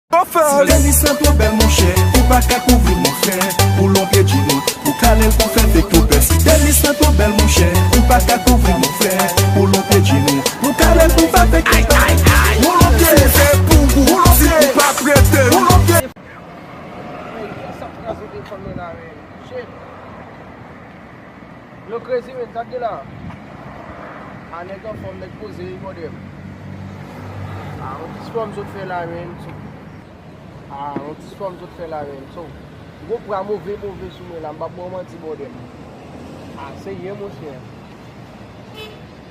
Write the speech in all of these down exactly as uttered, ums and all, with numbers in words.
Denis lan twò bèl monchè, ou pa ka kouvri monfè, pou lonpye djin ou, pou kale l pou fè fek tou pè. Denis lan twò bèl monchè, ou pa ka kouvri monfè, pou lonpye djin ou, pou kale l pou fè fek tou pè. Ou lonpye, se pou ou, si ou pa prete, ou lonpye. Sa kraze telefòn mwen la, men. Shit. Yo crazy, men, sa k gen la? A, nèg anfòm, nèg poze, wi, bòdè. A, yon ti spòm sot fè la, men. A, yon ti spòm sot fè la, men. So, gwo pra move, move sou mwen la, m p ap ba w manti, bòdè. A, serye, monchè.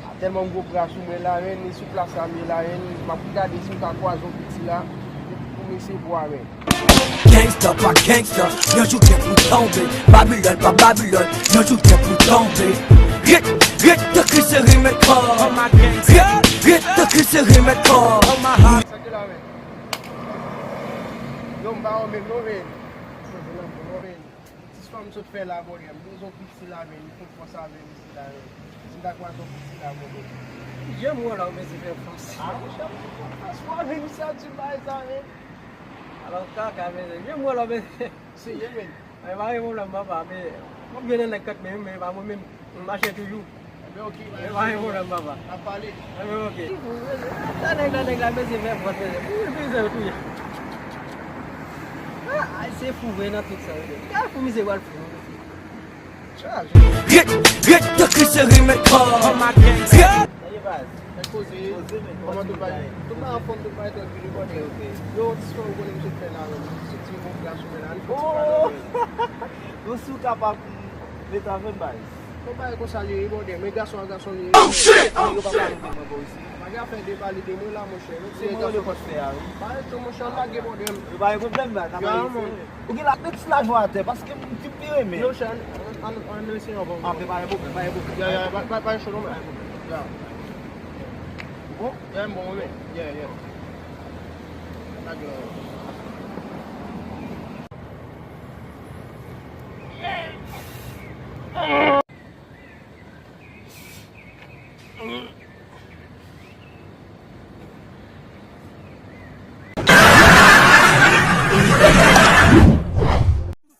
A, tèlman m gwo pra sou mwen la, men, ni sou plas la, m ye la, men, m ap gade si m ka kwaze yon piti la, pou m eseye pran, men. Gangsta pa gangsta, yon jou gen pou tonbe. Babilòn pa Babilòn, yon jou gen pou tonbe. Ret, ret, tankou se remèd kò. Ret, ret, tankou se remèd kò. Sa k la, men? Yo, m pa wè menm non, men. Ti spòm sot fè la, bòdè. M bezwen piti la, men. Li fè fòs avè m isi la, men. Si m ta kwaze yon piti la, bòdè. Jan m wè la, w bezwen fè fòs. A, monchè, m fè fòs pou avè m sa, ti bay sa, men. Alò, kaka, men, jan m wè la, men. Serye, men. Mwen pa gen pwoblèm, papa, men mwen byen nan nèg kat, men, men pa mwen menm. M mache toujou. Ebyen, ok, men pa gen pwoblèm, papa. N ap pale. Ebyen, ok. Sa nèg la, nèg la, bezwen fè fòs, men. Pou l pizè yo touye. Ah, ay, se fou, vre, nan tout sa, wi. Gade fou, mizè, wal fou. Ret, ret, tankou se remèd kò. Ret. Sa ye, baz? Nèg poze. Poze, men. Kòman tout bagay? Tout bagay anfòm, tout bagay trankil, wi, bòdè. Ok. Yo, ti swen ou konnen m sot fè la, men. Ti, ti bon gras ou fè la, li fè ti kado, men. Bon, si w kapab, mete avè m, baz. Bon, bagay konsa li ye, wi, bòdè. Men gason a gason li ye. Oh, shit! Nèg yo pa pale de mwen bò isi. Pa gen afè de pale de mwen la, monchè. Mwen ti nèg gason. Mwen le pòs fè a, wi. Pa ret, monchè, lage, bòdè. Yo pa gen pwoblèm, baz. N ap ale. Ou gen la, met ti lajan atè, paske m fin pi renmen. Non, chè, ann, ann, ann eseye anvan. Ah, ok, pa gen pwoblèm, pa gen pwoblèm. Ya, ya, pa, pa, pa cho non, men. Ya. Bon? Ya, m bon, men. Ya, ya. Lage la.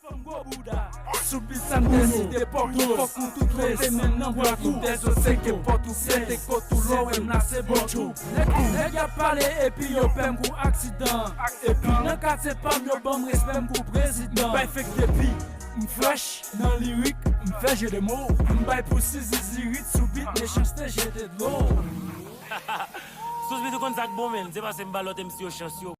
Fanm gwo bouda, sou pis sa m deside pòk ou, fòk ou tout rete men nan bwa kou, dèzòt seke pòt ou, sete kot ou, lò w wè m la se bòt ou. Nèg kou, nèg y ap pale epi yo pè m kou aksidan. Epi nan katye pa m yo ban m respè m kou prezidan. Bay fake depi m fresh nan lirik, m fè je de mo, m bay pou sizizirit sou beat, mechanste jete dlo. Sous beat ou konn sa k bon, men se pase m ba lòt M C yo chans yo.